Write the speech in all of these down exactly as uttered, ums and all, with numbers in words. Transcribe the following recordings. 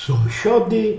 Sōmsiody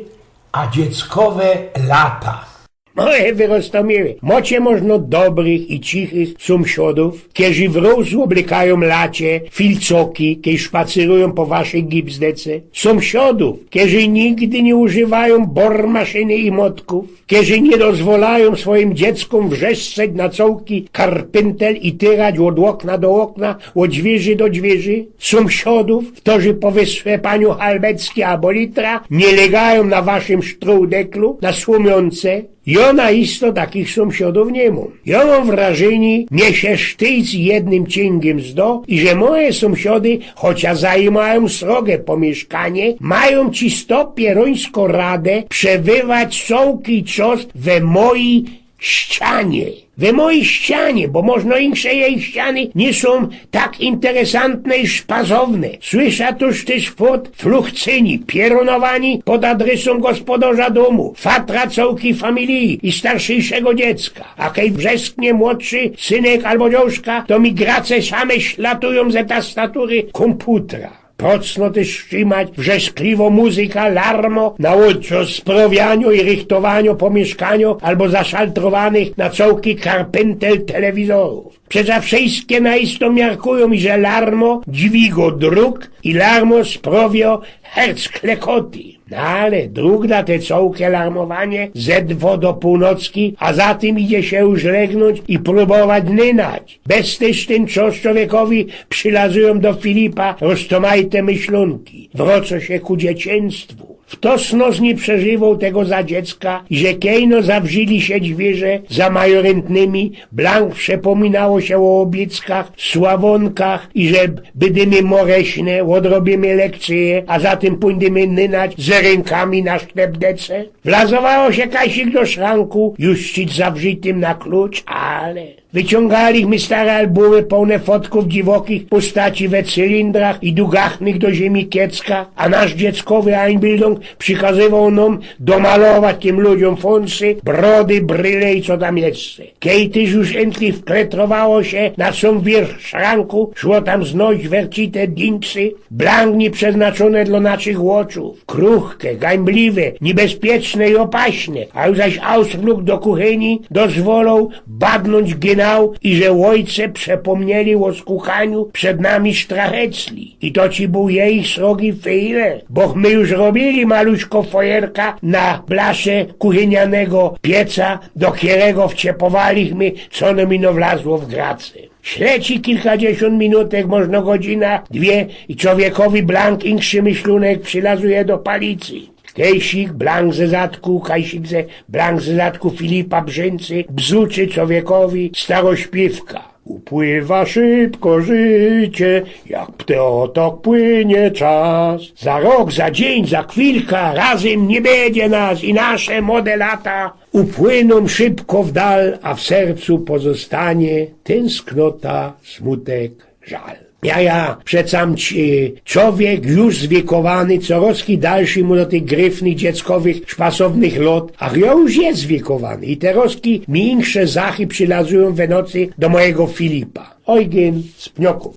a dzieckowe lata. Moje wyrostōmiły, mocie możno dobrych i cichych sōmsiodōw, kerzy wrōz ôblykajōm lacie, filcoki, kej szpacyrujōm po waszyj gipsdece. Sōmsiodōw, kerzy nigdy niy używajōm bormaszyny i motkōw, kerzy niy dozwolajōm swojim dzieckōm wrzeszczeć na cołki karpyntel i tyrać ôd ôkna do ôkna, ôd dwiyrzi do dwiyrzi. Sōmsiodōw, kerzy po wysłepaniu halbecki abo litra niy lygajōm na waszym sztrudeklu, na słōmiōnce. Jŏ na isto takich sōmsiodōw niy mōm. Jŏ mōm wrażynie, mie sie sztyjc jednym ciyngiym zdo, iże moje sōmsiody, chocia zajimajōm srogõ pōmiyszkanie, majōm ci sto pierōńsko radã przebywać cołki czas we mojij ścianie. We mojij ścianie, bo możno insze jeji ściany niy sōm tak interesantne i szpasowne. Słysza tuż tyż fort fluchcyni, pierōnowaniŏ pod adresōm gospodŏrza dōmu, fatra cołkij familije i starszyjszego dziecka. A kej wrzesknie młodszy synek abo dziołszka, to mi grace same ślatujōm ze tastatury kōmputra. Procno tyż strzimać wrzeszkliwŏ muzyka, larmo na łōdź ôd sprŏwianiŏ i rychtowaniŏ pōmiyszkaniŏ abo zaszaltrowanych na cołki karpyntel telewizorōw. Przecież wszyjske na isto miarkujōm, iże larmo dźwigŏ druk i larmo sprŏwiŏ hercklekoty. No ale druk na te cołke larmowanie ze dwŏ do pōłnocki, a za tym idzie sie już legnōńć i prōbowŏć nynać. Bez tyż tyn czŏs czowiekowi przilazujōm do Filipa roztōmajte myślōnki. Wrŏcŏ sie ku dzieciństwu. Fto z nŏs niy przeżywŏł tego za dziecka, iże kej no zawrzili sie dwiyrze za majoryntnymi, blank przepōminało sie ô ôbiyckach, sławōnkach, iże bydymy mŏreśne, ôdrobiymy lekcyje, a za tym pōńdymy nynać z rynkami na sztepdece. Wlazowało sie kajsik do szranku, już cić zawrzitym na klucz, ale Wyciōngaliśmy stare albōmy połne fotkōw dziwokich pustaci we cylindrach i dugachnych do ziymi kieckach, a nasz dzieckowy Einbildung przikazywoł nōm domalować tym ludziōm fōnsy, brody, bryle i co tam jeszcze. Kej tyż już entli wkletrowało sie na sōm wiyrch szranku, szło tam znojś wercite dingsy, blank niyprzeznaczōne dlŏ naszych ôczōw, kruchke, gańbliwe, niybespieczne i ôpaśne, a już zaś ausflug do kuchyni dozwoloł badnōńć genau, iże ôjce przepōmnieli ô skukaniu przed nami sztrachecli. I to ci bōł jejich srogi fejler, boch my już robiyli maluśkŏ fojerka na blasze kuchynianego pieca, do kerego wciepowaliśmy, co nōm ino wlazło w grace. Śleci kilkadziesiōnt minutek, możno godzina, dwie, i czowiekowi blank inkszy myślōnek przilazuje do palicy. Kejsik blank ze zadku, kajsik ze, blank ze zadku Filipa Brzyncy bzuczy czowiekowi starośpiywka. Upływa szybko życie, jak ptotok płynie czas. Za rok, za dziyń, za chwilka razym niy bydzie nas i nasze młode lata upłynōm szybko w dal, a w sercu pozostanie tynsknota, smutek, żal. Ja, ja, przecam ci, czowiek już zwiekowany, corozki dalszy mu do tych gryfnych, dzieckowych, szpasownych lot, ach, jo już je zwiekowany i terozki mi inksze zachy przilazujōm we nocy do mojigo Filipa. Ojgyn z Pniokōw.